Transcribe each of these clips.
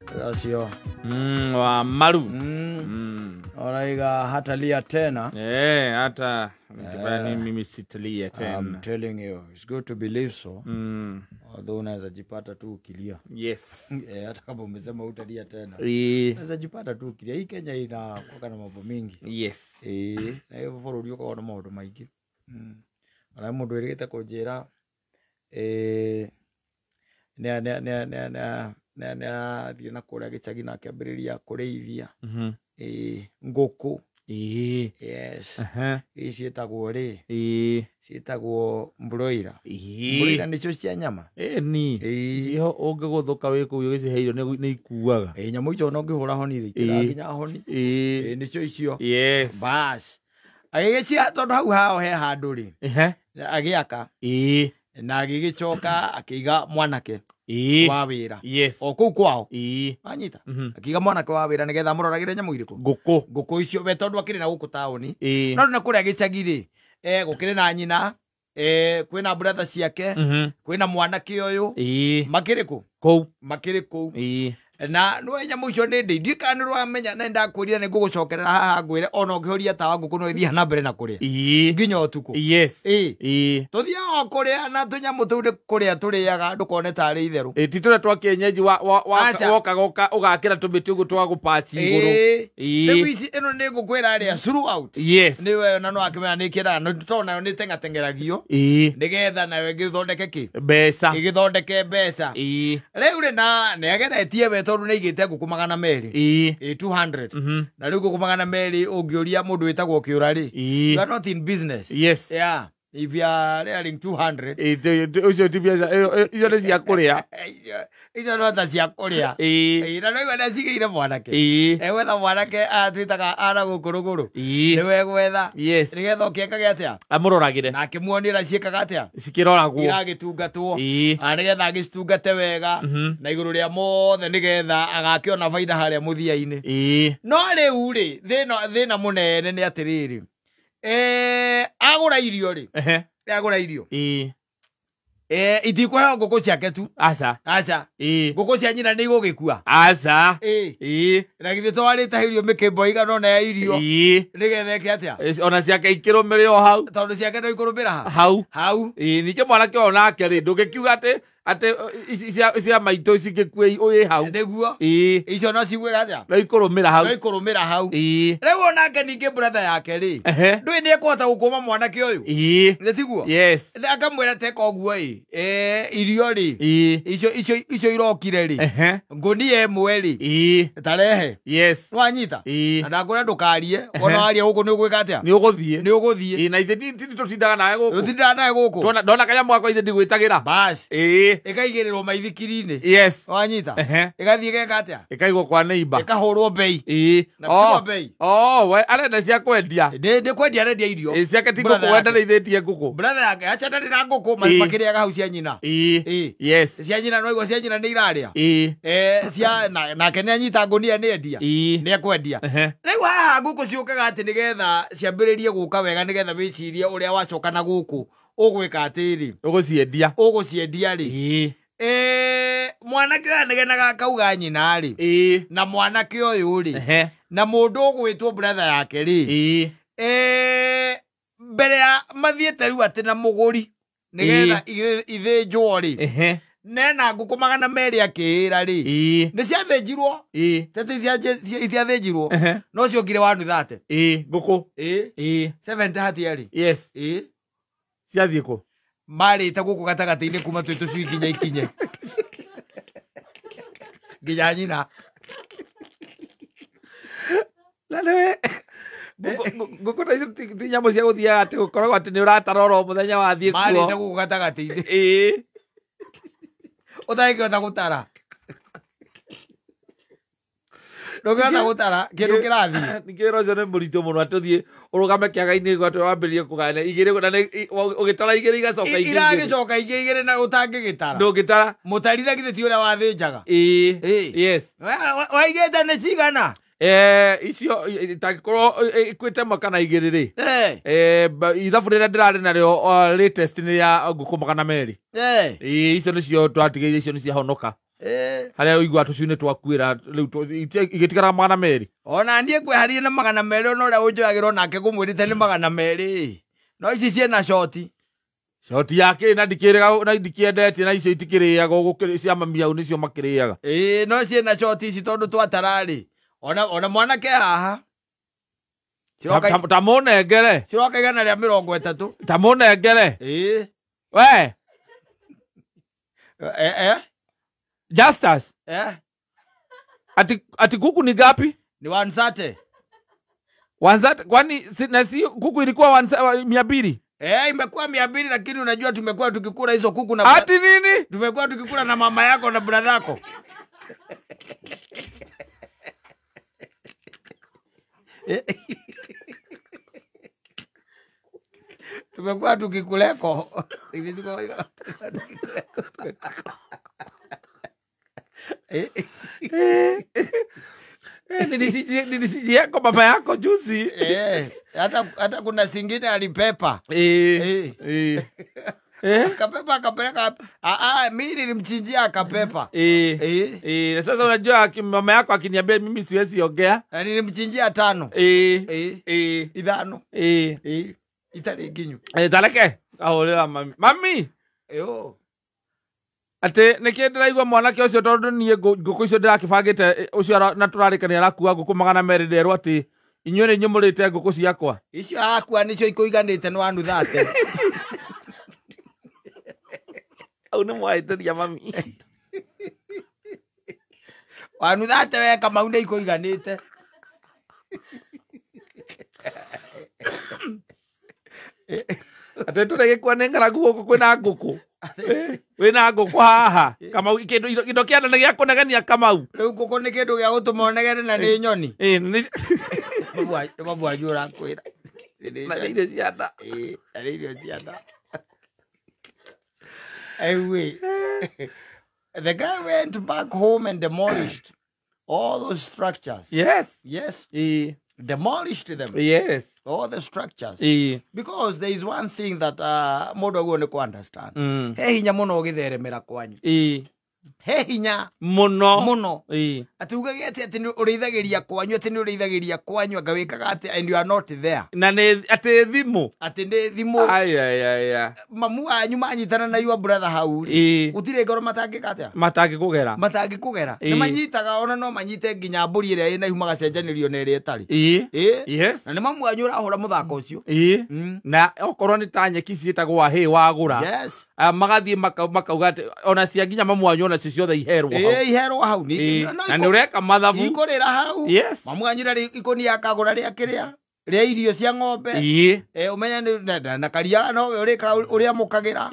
Acio. Wa maru. Oraiga hatalia tena. Eh, hata nikifanya nini mimi sitalia I'm tena. Telling you, it's good to believe so. Although unaweza jipata tu ukilia. Eh, hata kama umesema utalia tena. Unaweza jipata tu ukilia. Hii Kenya inakuwa na mambo mingi. Eh, na hiyo bũrũri ũkoragwo na maũndũ maingĩ. Ona mũndũ wĩrĩgĩte kũnjĩra eh, nĩ athiĩ na kũrĩa gĩcagi na akĩambĩrĩria kũrĩithia ngũkũ. Yes. Ici ciĩtagwo rĩ, ciĩtagwo broiler. Broiler nĩcio cia nyama. Ĩni. Ĩĩ. Ciho ũngĩgũthũka wĩ kũu ũgĩcihe irio nĩ ikuaga. Ĩĩ, nyamũ icio ona ũngĩhũra honi ithikĩraga nginya honi. Ĩĩ, nĩcio icio. Bas agĩgĩcia tondũ hau hao he handũ rĩ, agĩaka na agĩgĩcoka akĩiga mwanake wa wĩra o kũu kwao. Anyita, akĩiga mwanake wa wĩra nĩgetha amũroragĩre nyamũ irĩkũ? Ngũkũ. Ngũkũ icio we, tondũ akĩrĩ na gũkũ taũni. No na kũrĩa gĩcagi rĩ, gũkĩrĩ na nyina, kwĩna brother ciake, kwĩna mwanake ũyũ. Makĩrĩ kũ? Kũu. Makĩrĩ kũu. Na nĩwe nyamũ icio nĩ ndĩ ndiũĩ kana nĩ ũramenya, na nĩndakwĩrire nĩ ngũgũcokerera haha ngwĩre ona ũngĩhoria tawa ngũkũ no ĩthiaga na mbere na kũrĩa nginya ũtukũ. Tũthiaga o kũrĩa na tũnyamũ tũu nĩ kũrĩa tũrĩaga, ndũkone tarĩ itherũ. Ĩ, ti tũrĩa twa kienyeji Acha. wokaga ũgakĩra tũmĩtĩ ũguo twa gũpachi igũrũ. Rĩu ici ĩno nĩ ngũkwĩra ĩrĩa throughout. Nĩwe na no akĩmenya nĩ kĩraga no tondũ nayo nĩ teng'ateng'eragio nĩgetha nayo ĩgĩthondeke kĩ? Mbeca. Ĩgĩthondeke mbeca. Rĩu rĩ, na nĩ ageretie we tondũ nĩ aigĩte ngũkũ 200. Ĩ, 200. Na rĩu ngũkũ 200 ũngĩũria mũndũ wĩtagwo kĩũra rĩ, you are not in business. Yeah, if you are rearing 200. Ĩ, ũcio ti biacara icio nĩ cia kũrĩa. Icio no ta cia kũrĩa. Ĩ, na no igua nĩacigĩire mwanake. Egwetha mwanake atwĩtaga ana gũkũ rũgũrũ. Nĩwe gwetha nĩgetha ũkĩekage atĩa? Amũroragĩre. Na akĩmuonia ũrĩa ciĩkaga atĩa. Cikĩroragwo. Iragĩtungatwo. Na nĩgetha agĩcitungate wega na igũrũ rĩa mothe nĩgetha agakĩona baida harĩa mũthia-inĩ. No rĩu rĩ, thĩna mũnene nĩ atĩrĩrĩ, agũra irio rĩ, agũra irio, itikũheo ngũkũ ciake tu. Aca. Aca. Ngũkũ cia nyina nĩ igũgĩkua. Aca. Na githĩ to arĩte irio mĩkĩmbo igana ũna ya irio nĩgetha ĩke atĩa? Ona ciake ikĩrũmĩrĩ o hau. Tondũ ciake no ikũrũmĩra ha? Hau. Hau. Ningĩ mwanake ũyũ nake rĩ, ndũngĩkiuga atĩ ici cia maitũ cingĩkua ũyĩ hau. Nĩguo. Icio no ciguĩka atĩa? No ikũrũmĩra hau. No ikũrũmĩra hau. Rĩu onake ningĩ brother yake rĩ, ndũĩ nĩ ekũhota gũkũma mwanake ũyũ. Nĩ tiguo? Yes. Akamwĩra teka ũguo ĩ, irio rĩ, icio irokire rĩ, ngũnia ĩmwe rĩ, tarehe. Nĩwanyita? Na ndakwĩra ndũkarie, wona waria gũkũ nĩ ũgwĩka atĩa? Nĩ ũgũthiĩ. Nĩ ũgũthiĩ. Na ithe ti tũtindaga nawe gũkũ. Ũtindaga nawe gũkũ. Ndona kanyamũ gakwa ithe ndigwĩtagĩra. Bas ĩkaigĩrĩrwo maithikiri-inĩ. Wanyita? Ĩgathiĩ ĩgeka atĩa? Ĩkaigwo kwa neighbor. Ĩkahũrwo bei. Na Oh. pigwo bei. Oh, we arenda cia kwendia. Nĩ kwendia arendia irio. Ĩ, ciake ti Brother ngũkũ yake. wendereithĩtie ngũkũ. Brother yake acha ndarĩ na ngũkũ, makĩrĩaga hau cia nyina. Cia nyina no igua cia nyina nĩ irarĩa. Cia nake nĩ anyita ngũnia nĩ endia. Nĩ ekwendia. Rĩu haha ngũkũ ciũkaga atĩ nĩgetha ciambĩrĩrie gũka wega, nĩgetha wĩcirie ũrĩa wacoka na gũkũ ũgwĩka atĩrĩ. Ũgũciendia. Ũgũciendia rĩ, mwanake ũyũ anegenaga akauga nyina rĩ, na mwanake ũyũ rĩ, na mũndũ ũgwĩtwo brother yake rĩ, mbere ya mathiĩte rĩu atĩ na mũgũri nĩgetha ithĩnjwo rĩ, nena ngũkũ 200 akĩĩra rĩ, nĩ ciathĩnjirwo. Tete itiathĩnjirwo, no ciokire 130. Ngũkũ. Ĩ, 70 hatiarĩ. Ĩ. Ciathiĩ kũ? Marĩte gũkũ gatagatĩ-inĩ kuma twĩ tũcui nginya ikinye nginya nyina. Na nĩwe ngũkũ ta icio ti nyamũ cia gũthiaga atĩ gũkoragwo atĩ nĩ ũratara oro mũthenya wathiĩ Marĩte kuo. Gũkũ gatagatĩ-inĩ ũtangĩhota gũtara, ndũngĩhota gũtara kĩndũ kĩrathiĩ. Ningĩ wĩra ũcio nĩ mũritũ mũno atĩ ũthiĩ ũrũgame kĩaga-inĩ atĩ wambĩrĩrie kũgayana igĩrĩ na ũgĩtara igĩrĩ igacoka ingĩ igĩrĩ. Iragĩcoka ingĩ igĩrĩ na ũtangĩgĩtara. Ndũngĩtara. Mũtari na githĩ ti ũrĩa wathĩnjaga? Ĩĩ. Yes. Waigĩte nĩ cigana? Icio itangĩkorwo ikuĩte ĩmwe kana igĩrĩ rĩ, ithabu rĩrĩa ndĩrarĩ narĩo latest nĩ ya ngũkũ 200. Ĩĩ, icio nĩcio twatigĩire, icio nĩciahonoka. Harĩa ũigua tũcui nĩ twakuĩra rĩu igĩtigara 200. Ona niĩ ngweharire na 200 ona ũrĩa ũnjoyagĩrwo nake ngũmwĩrĩte nĩ 200. No ici ciĩna shoti. Shoti yake na ndikĩrĩga na ndikĩendetie na icio itikĩrĩagwo gũkĩrĩ cia mami au nĩcio makĩrĩaga. Ĩĩ no ciĩna shoti ici tondũ twatararĩ. Ona mwanake haha. Ta mũnengere. Ciroka 130. Ta mũnengere. Ĩĩ. We. Justus. Ati kuku ni gapi? Ni 130. 130 kwani na si kuku ilikuwa 200? Imekuwa 200 lakini unajua tumekuwa tukikula hizo kuku na ati nini? Tumekuwa tukikula na mama yako na brother yako. Tumekuwa tukikuleko. Nilisiji yako baba yako juzi. Hata kuna singine alipepa. Akapepa akapeleka. Mimi nilimchinjia akapepa. Sasa unajua mama yako akiniambia mimi siwezi ongea. Na nilimchinjia 5. 5. Itari ginyu. Taleke. Ahorera mami. Mami. Yo. Ate nĩkĩ ndĩraigua mwanake ũcio tondũ niĩ ngũkũ icio ndĩrakĩbangĩte ũcio na tũrarĩkania arakua ngũkũ 200 nderwo atĩ inyuĩ nĩ inyuĩ mũrĩte ngũkũ ciakwa. Icio arakua nĩcio ikũiganĩte nĩ 130. Au nĩ mwahĩtĩria mami. 130 we Kamau nĩ ikũiganĩte. Ate tũregĩkua nĩ ng'aragu gũkũ kwĩna ngũkũ. Wĩna ngũkũ haha Kamau kĩndũ kĩndũ kĩa nene gĩa kũnegenia Kamau. Rĩu ngũkũ nĩ kĩndũ gĩa gũtũma ũnegene na nĩ nyoni. Nĩ mabu wanyu ũrakwĩra. Na nĩ irio cia nda. Na nĩ irio cia nda. Anyway, the guy went back home and demolished all those structures. Yes. Yes. Demolished them. Yes. All the structures. Because there is one thing that mũndũ aguo nĩ kũ understand. He hinya mũno ũgĩtheremera kwanyu. He hinya mũno. Mũno. Atĩ ugage atĩ atĩ nĩ ũrĩithagĩria kwanyu, atĩ nĩ ũrĩithagĩria kwanyu anga wĩkaga atĩ and you are not there. Na nĩ atĩ thimũ. Atĩ nĩ thimũ. Ai. Mamu wanyu manyitana na your brother hau rĩ. Gũtirĩ ngoro matangĩka atĩa? Matangĩkũgera. Matangĩkũgera. Nĩ manyitaga ona no manyite nginya mbũri ĩrĩa ĩna ihu magacenjanĩrio na ĩrĩa ĩtarĩ. Yes. Na nĩ mamu wanyu ũrahũra mũthako ũcio. Na okorwo nĩ ta nyeki ciĩtagwo ahĩ wagũra. Yes. Magathiĩ makauga atĩ ona cia nginya mamu wanyu ona ciothe iherwo hau. Iherwo hau. Na nĩ ũreka mathabu. Ikũrĩra hau. Yes. Mamu wanyu rĩ ikũnia akagũra rĩa kĩrĩa rĩa irio cia ng'ombe. Ũmenye nĩ na karia no we ũrĩka ũrĩa mũkagĩra.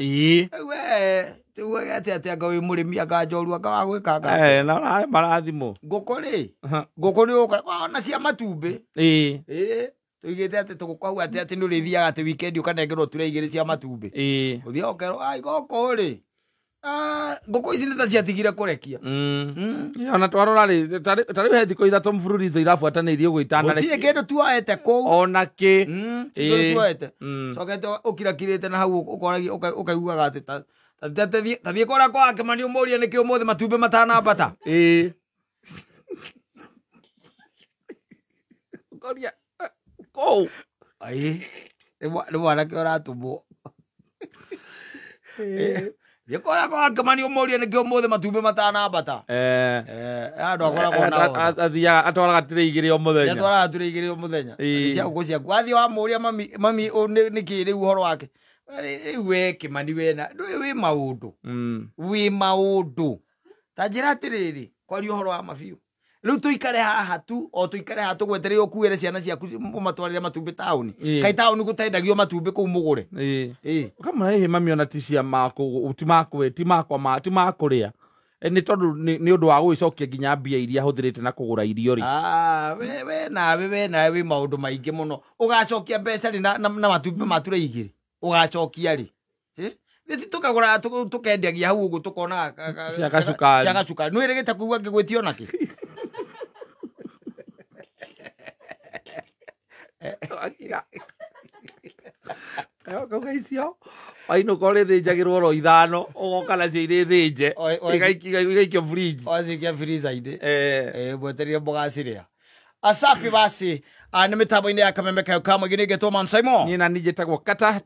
We tuuge atĩ atĩ anga wĩ mũrĩmi anga njoru anga wa gwĩka anga. Na ũrarĩ marathimo. Ngũkũ rĩ. Ngũkũ nĩ ũka ona cia matumbĩ. Tuigĩte atĩ tũgũkũ atĩ atĩ nĩ ũrĩthiaga atĩ weekend ũkanengerwo ture 2 cia matumbĩ. Ũthiaga ũkerwo ai gũkũ rĩ. Ngũkũ ici nĩ ta ciatigire kũrekia. Ona twarora rĩ ta rĩu he thikũ 3 mfululizo irabuatanĩirie ũguo itanareki. Gũtirĩ kĩndũ tuoete kũu. Ona kĩ. Kĩndũ tuoete. Cokete ũkirakirĩte na hau ũkoragia ũkaiguaga atĩ ta thiĩ kũrĩa kwa Kĩmani ũmũrie nĩkĩ ũmũthĩ matumbĩ matanambata. Ũkoria kũu. Ai nĩ mwanake ũratũmwo. Yekora kwa Kĩmani ũmũrie nĩkĩ ũmũthĩ matumbĩ matanambata. Andũ akoragwo nao. Athiaga atwaraga tirĩ 2 o mũthenya. Atwaraga tirĩ 2 o mũthenya. Cia ngũkũ ciaku. Athiĩ wamũria mami mami nĩkĩ rĩu ũhoro wake. Rĩu we Kĩmani wena ndũĩ wĩ maũndũ. Wĩ maũndũ. Ta njĩra atĩrĩrĩ kwaria ũhoro wa mabiũ. Rĩu tũikare haha tu o tũikare haha tũgweterere ũkuĩre ciana ciaku ũmatwarĩre matumbĩ taũni. Kaĩ taũni gũtendagio matumbĩ kũu mũgũre. Ũkamũra hihi mami ona ti cia makũ ti makũ ti makwa ti makũrĩa. Nĩ tondũ nĩ ũndũ wa gũgĩcokia nginya mbia iria hũthĩrĩte na kũgũra irio rĩ. We nawe wĩ maũndũ maingĩ mũno. Ũgacokia mbeca rĩ na matumbĩ ma ture 2. Ũgacokia rĩ. Nĩ tũkagũra tũkendagia hau ũguo tũkona cia gacukari. Cia gacukari. Nĩ wĩrĩgĩte kũigua ngĩgwĩtio nakĩ? Akira. Kauga icio. Wainũka ũrĩthĩnjagĩrwo oro 5 ũgoka nacio irĩ thĩnje. Igaikio fridge. Wacikia freezer-inĩ. Mweterire mũgacirĩa. Asafi basi, nĩ mĩtambo-inĩ ya kameme kayo ka mũingĩ nĩ ngetwo Man Simon. Niĩ na niĩ njĩtagwo Kata.